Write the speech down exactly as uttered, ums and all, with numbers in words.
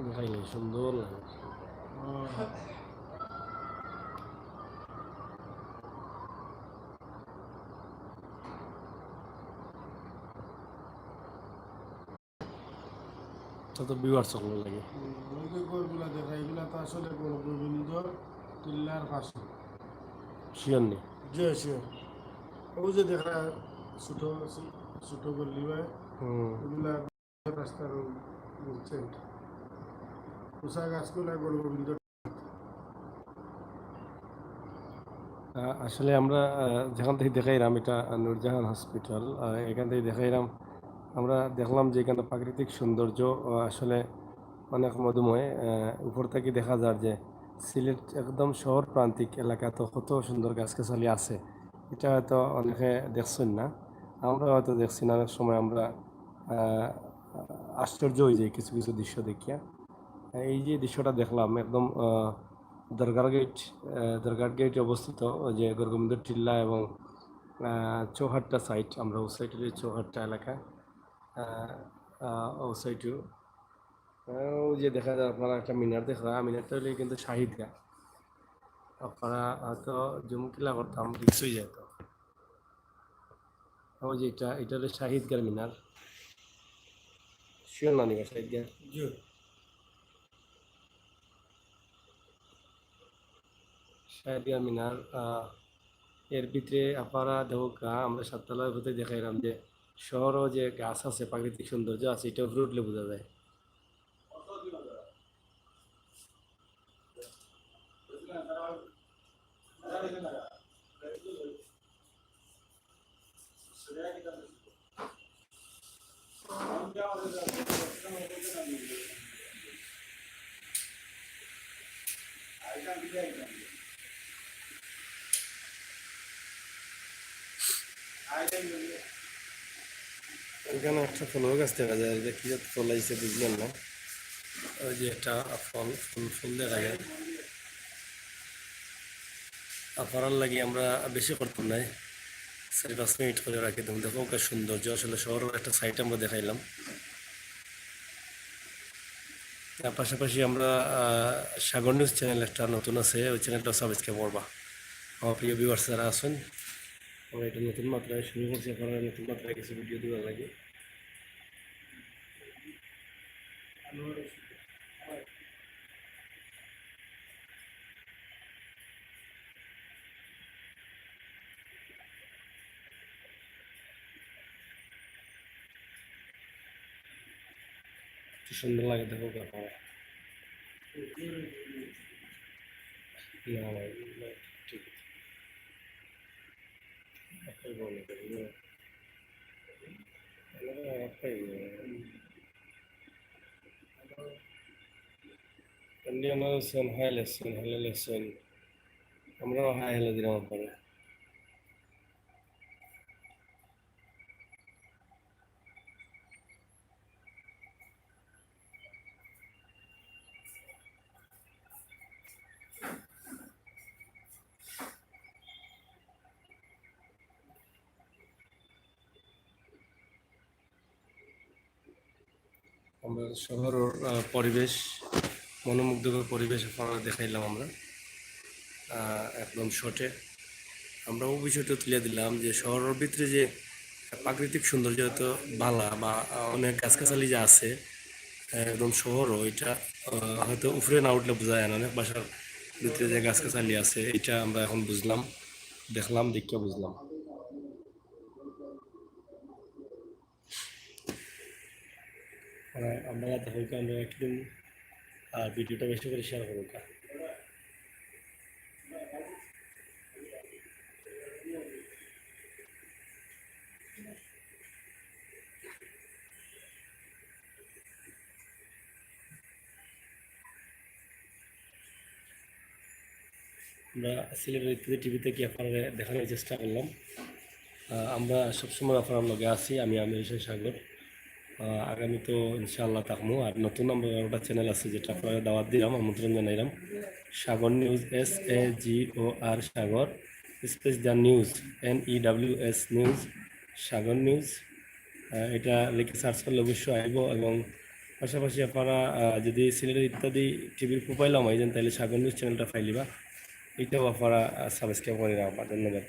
দেখাইলে সুন্দর লাগে। তো তো ভিউয়ার্স সকল লাগে। হুম, ওই যে ঘরগুলা দেখা, এগুলা তো আসলে গৌর গোবিন্দ টিল্লার পাশে। শিওর নি? জি, শিওর। ওই যে দেখা ছোট, ছোট গল্লি ভাই, হুম। এগুলা রাস্তার ওই সেন্ট। উষা গাছগুলা গৌর গোবিন্দ। আহ, আসলে আমরা, আহ, যেখান থেকে দেখাইলাম, এটা নূরজাহান হসপিটাল। আহ, এখান থেকে দেখাইলাম, আমরা দেখলাম যে এখানে প্রাকৃতিক সৌন্দর্য, আহ, আসলে অনেক মধুময়। আহ, উপর থেকে দেখা যার যে সিলেট একদম শহর প্রান্তিক এলাকা, তো কত সুন্দর গাছগাছালি আছে, এটা হয়তো অনেকে দেখছেন না, আমরা হয়তো দেখছি না। অনেক সময় আমরা, আহ, আশ্চর্য হয়ে যাই কিছু কিছু দৃশ্য দেখিয়া। এই যে দৃশ্যটা দেখলাম, একদম, আহ, দরগার গেট, আহ, দরগার গেটে অবস্থিত ওই যে গৌর গোবিন্দ টিল্লা এবং, আহ, চৌহাট্টা সাইড, আমরা ও সাইডে চৌহাট্টা এলাকা, আহ, আহ, ও সাইডেও, আহ, ওই যে দেখা যায় আপনারা একটা মিনার দেখরা, মিনারটা হইলে কিন্তু শাহিদগাহ। আপনারা হয়তো জুম কিলা করতাম, রিক্স হয়ে যেত। ওই যে এটা, এটা হলো শাহিদগার মিনার। শিওর না নিবা শাহিদগার? জি। শাহিদগার মিনার, আহ, এর ভিতরে আপারা দেহকা আমরা সাততলার ভিতরে দেখাইলাম যে শহরও যে গাছ আছে, প্রাকৃতিক সৌন্দর্য আছে, এটা উপরে উঠলে বোঝা যায়। এখানে একটা ফল গাছ দেখা যায়, এটা কি জাত ফল আইছে বুঝলাম না। ওই যে একটা ফল, ফুল, ফুল দেখা যায়। আর পারার লাগি আমরা বেশি করতাম নাই, চারি পাঁচ মিনিট করে রাখি দিলাম। দেখো, ওকে সৌন্দর্য আসলে শহরের একটা সাইড আমরা দেখাইলাম। তার পাশাপাশি আমরা, আহ, সাগর নিউজ চ্যানেল একটা নতুন আছে, ওই চ্যানেলটা সাবস্ক্রাইব করবা। আমার প্রিয় ভিউয়ার্স যারা আছেন, আমরা এটা নতুন মাত্রায় শুরু করছি, আপনারা নতুন মাত্রায় কিছু ভিডিও দেওয়ার লাগে। কি সুন্দর লাগে দেখো ব্যাপারে। না, না, না, ঠিক। একটাই বলে দেবো, না। আমরা একটাই বলে দেবো। ইন্ডিয়ান আছেন, হাই লেসেন, হ্যালো লেসেন। আমরাও হাই হ্যালো দিলাম আপনারে। আমরা শহরের, আহ, পরিবেশ, মনোমুগ্ধকর পরিবেশ আপনারা দেখাইলাম আমরা, আহ, একদম শর্টে। আমরা ওই বিষয়টা তুলে দিলাম যে শহরের ভিতরে যে প্রাকৃতিক সৌন্দর্য এত বালা বা, আহ, অনেক গাছগাছালি যে আছে, আহ, একদম শহরও এটা, আহ, হয়তো উপরে না উঠলে বোঝা যায় না। অনেক বাসার ভিতরে যে গাছগাছালি আছে, এটা আমরা এখন বুঝলাম, দেখলাম, দেখে বুঝলাম। মানে, আমরা যাতে হোক, আমরা একদিন, আহ, ভিডিওটা বেশি করে শেয়ার করুক। আমরা সিলেটের ইত্যাদি টিভি থেকে আপনারা দেখানোর চেষ্টা করলাম। আহ, আমরা সবসময় আপনার লগে আছি, আমি আমির হোসেন সাগর। আহ, আগামী তো ইনশাআল্লাহ থাকবো। আর নতুন আমরা একটা চ্যানেল আছে, যেটা আপনারা দাওয়াত দিলাম, আমন্ত্রণ জানাইলাম, Sagar news, S A G O R Sagar, space the news, N E W S news, Sagar news. আহ, এটা লিখে সার্চ করলে অবশ্যই আইব। এবং পাশাপাশি আপনারা, আহ, যদি সিলেটের ইত্যাদি টিভির প্রোফাইল আমাই যান, তাহলে সাগর নিউজ চ্যানেলটা পাইলিবা, এটাও আপনারা সাবস্ক্রাইব করে রাখবা। ধন্যবাদ।